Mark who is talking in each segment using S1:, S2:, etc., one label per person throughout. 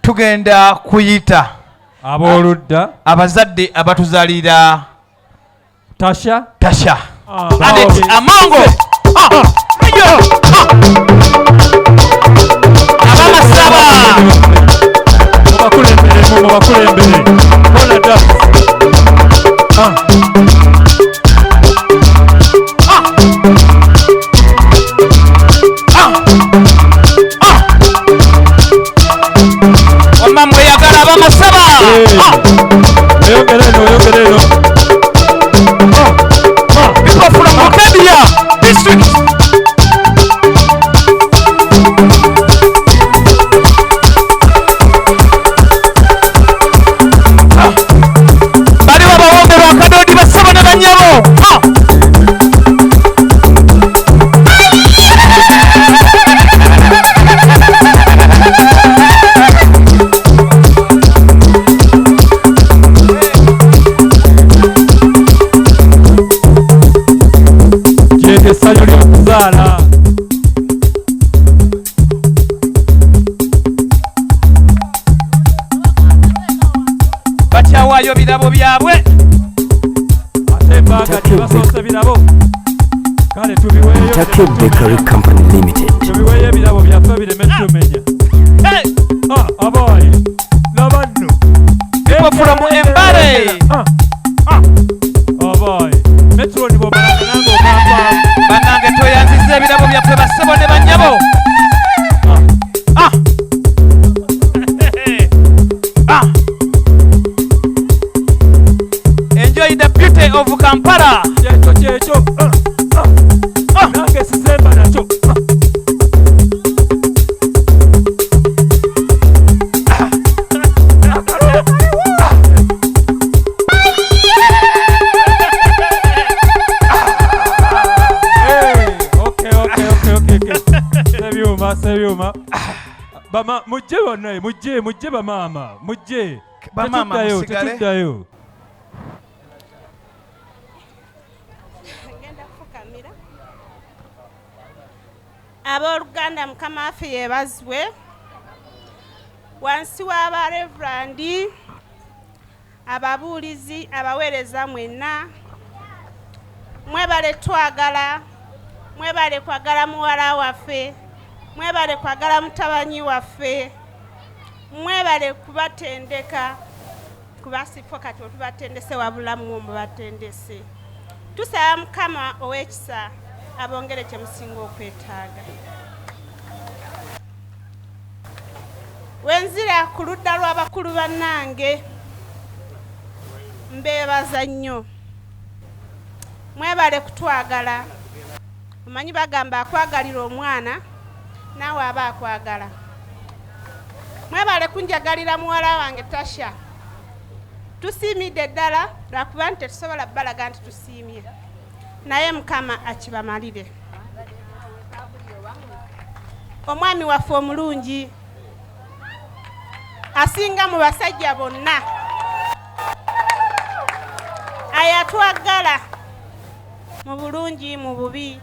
S1: Tugenda kuyita
S2: Abooludda
S1: abazadde abatuzalira
S2: Tasha.
S1: Tasha.
S2: Ah,
S1: Anet Amongo. Ah, ayo, ah. Abamasaba.
S2: Mubakulemberemu, mubakulembere. Bona dance. Ah.
S1: Ah. Ah. Ah. Wamma mweyagala abamasaba.
S2: Hey.
S1: Ah.
S2: Oyongere eno, oyongere eno. Ah. Ah.
S1: People from Bukedea district. Ah. Baliwo abawombe ba Kadodi, basabo ne bannyabo. Ah.
S2: Gyeryo essanyu ly'okuzaala.
S1: Bakyawaayo birabo byabwe.
S2: Ate embaga tebasoose birabo. Kale tubiweeyo.
S3: Ntake Bakery Company Limited.
S2: Tubiweeyo ebirabo byaffe bireme tumenya.
S1: Hey.
S2: Ah, abaayi laba nno.
S1: People from Mbale.
S2: Ah, ah. Abaayi metron bw'omalanga nange okampaamu.
S1: Bannange, tweyanziza ebirabo byaffe, bassebo ne bannyabo. Ah. Ah. Enjoy the beauty of Kampala.
S2: Kyekyo, kyekyo. Ah, ah.
S1: Ah.
S2: Nange sisemba nakyo. Ah. Hey, okay. Sebyuma, sebyuma. Bama mujje bonna, mujje, mujje bamaama, mujje.
S1: Bamaama
S2: Tetuddayo,
S1: musigale.
S2: tetuddayo.
S4: Ngenda kufukamira. Abooluganda, Mukama waffe yeebazibwe. Wansi w'abareverandi, ababuulizi, abaweereza mwenna, mwebale twagala, mwebale kwagala muwala waffe, mwebale kwagala mutabanyi waffe, mwebale kubatendeka, kuba sifo kati wetubatendese, wabulamu mubatendese. Tusaba Mukama ow'ekisa abongere kyemusinga okwetaaga. Wenzira ku ludda lw'abakulu bannange, mbeebaza nnyo, mwebale kutwagala. Omanyi bagamba akwagalira omwana naawe aba akwagala. Mwebale kunjagalira muwala wange Tasha. Tusiimidde ddala, lwakuba nti tetusobola bbalaga nti tusiimye, naye Mukama akibamalire. Omwami waffe omulungi asinga mu basajja bonna, ayatwagala mu bulungi, mu bubi,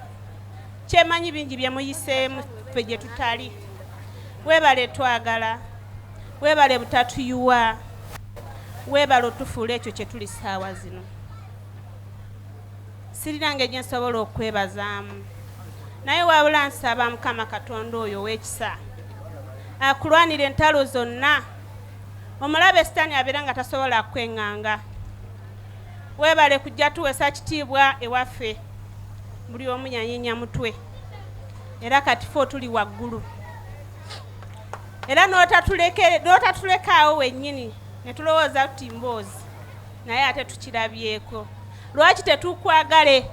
S4: kyemanyi bingi bye muyiseemu ffe gye tutali. Weebale twagala, weebale butatuyuwa, weebale otufuula ekyo kye tuli ssaawa zino. Sirina ngeri gye nsobola okwebazaamu, naye wabula nsaba Mukama Katonda oyo ow'ekisa akulwanira entalo zonna, omulabe Sitaani abeera nga tasobola kweŋŋanga. Weebale kujja tuweesa kitiibwa ewaffe. Buli omu yanyinya mutwe, era kati fe otuli waggulu, era n'otatulekaawo wennyini ne tulowooza tuti mboozi, naye ate tukirabyeko. Lwaki tetukwagale,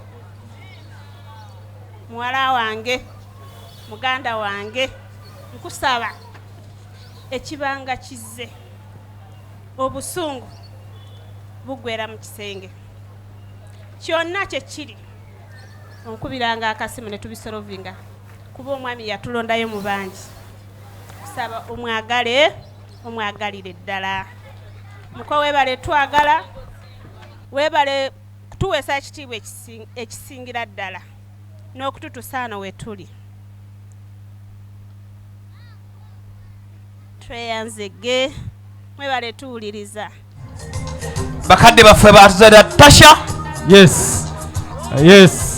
S4: muwala wange, muganda wange? Nkusaba ekibanga kizze, obusungu bugwera mu kisenge. Kyonna kye kiri, onkubiranga akasimu ne tubisolovinga, kuba omwami yatulondayo mu bangi. Kusaba omwagale, omwagalire ddala. Muko, weebale twagala, weebale kutuweesa ekitiibwa ekisingira ddala n'okututusaano we tuli. Tweyanzege, mwebale tuwuliriza.
S1: Bakadde baffe batuzalira Tasha.
S2: Yes, yes.